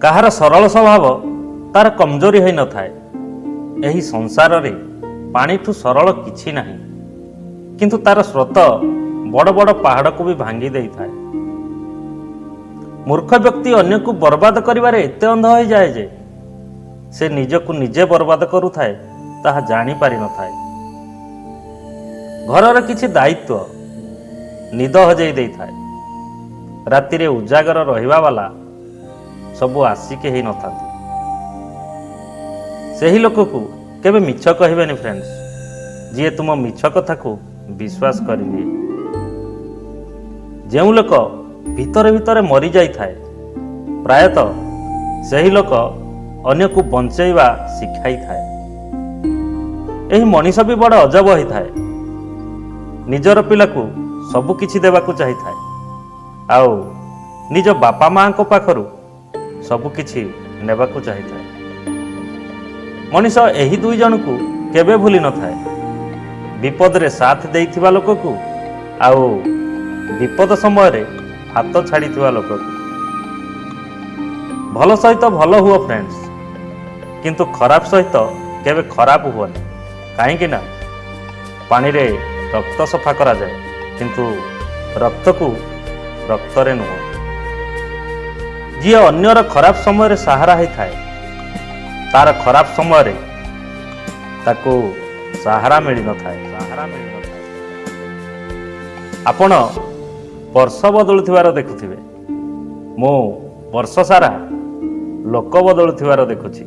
କାହାର ସରଳ ସ୍ୱଭାବ ତାର କମଜୋରି ହୋଇନଥାଏ। ଏହି ସଂସାରରେ ପାଣିଠୁ ସରଳ କିଛି ନାହିଁ, କିନ୍ତୁ ତାର ସ୍ରୋତ ବଡ଼ ବଡ଼ ପାହାଡ଼କୁ ବି ଭାଙ୍ଗି ଦେଇଥାଏ। ମୂର୍ଖ ବ୍ୟକ୍ତି ଅନ୍ୟକୁ ବର୍ବାଦ କରିବାରେ ଏତେ ଅନ୍ଧ ହୋଇଯାଏ ଯେ ସେ ନିଜକୁ ନିଜେ ବର୍ବାଦ କରୁଥାଏ, ତାହା ଜାଣିପାରିନଥାଏ। ଘରର କିଛି ଦାୟିତ୍ୱ ନିଦ ହଜେଇ ଦେଇଥାଏ। ରାତିରେ ଉଜାଗର ରହିବା ବାଲା ସବୁ ଆସିକି ହେଇନଥାନ୍ତି। ସେହି ଲୋକକୁ କେବେ ମିଛ କହିବେନି ଫ୍ରେଣ୍ଡସ୍, ଯିଏ ତୁମ ମିଛ କଥାକୁ ବିଶ୍ୱାସ କରିନିଏ। ଯେଉଁ ଲୋକ ଭିତରେ ଭିତରେ ମରିଯାଇଥାଏ, ପ୍ରାୟତଃ ସେହି ଲୋକ ଅନ୍ୟକୁ ବଞ୍ଚେଇବା ଶିଖାଇଥାଏ। ଏହି ମଣିଷ ବି ବଡ଼ ଅଜବ ହୋଇଥାଏ। ନିଜର ପିଲାକୁ ସବୁ କିଛି ଦେବାକୁ ଚାହିଁଥାଏ ଆଉ ନିଜ ବାପା ମାଙ୍କ ପାଖରୁ ସବୁ କିଛି ନେବାକୁ ଚାହିଁଥାଏ। ମଣିଷ ଏହି ଦୁଇ ଜଣଙ୍କୁ କେବେ ଭୁଲି ନଥାଏ, ବିପଦରେ ସାଥ ଦେଇଥିବା ଲୋକକୁ ଆଉ ବିପଦ ସମୟରେ ହାତ ଛାଡ଼ିଥିବା ଲୋକକୁ। ଭଲ ସହିତ ଭଲ ହୁଅ ଫ୍ରେଣ୍ଡସ୍, କିନ୍ତୁ ଖରାପ ସହିତ କେବେ ଖରାପ ହୁଅନି। କାହିଁକି ନା ପାଣିରେ ରକ୍ତ ସଫା କରାଯାଏ, କିନ୍ତୁ ରକ୍ତକୁ ରକ୍ତରେ ନୁହଁ। ଯିଏ ଅନ୍ୟର ଖରାପ ସମୟରେ ସାହାରା ହେଇଥାଏ, ତାର ଖରାପ ସମୟରେ ତାକୁ ସାହାରା ମିଳିନଥାଏ, ସାହାରା ମିଳିନଥାଏ। ଆପଣ ବର୍ଷ ବଦଳୁଥିବାର ଦେଖୁଥିବେ, ମୁଁ ବର୍ଷ ସାରା ଲୋକ ବଦଳୁଥିବାର ଦେଖୁଛି।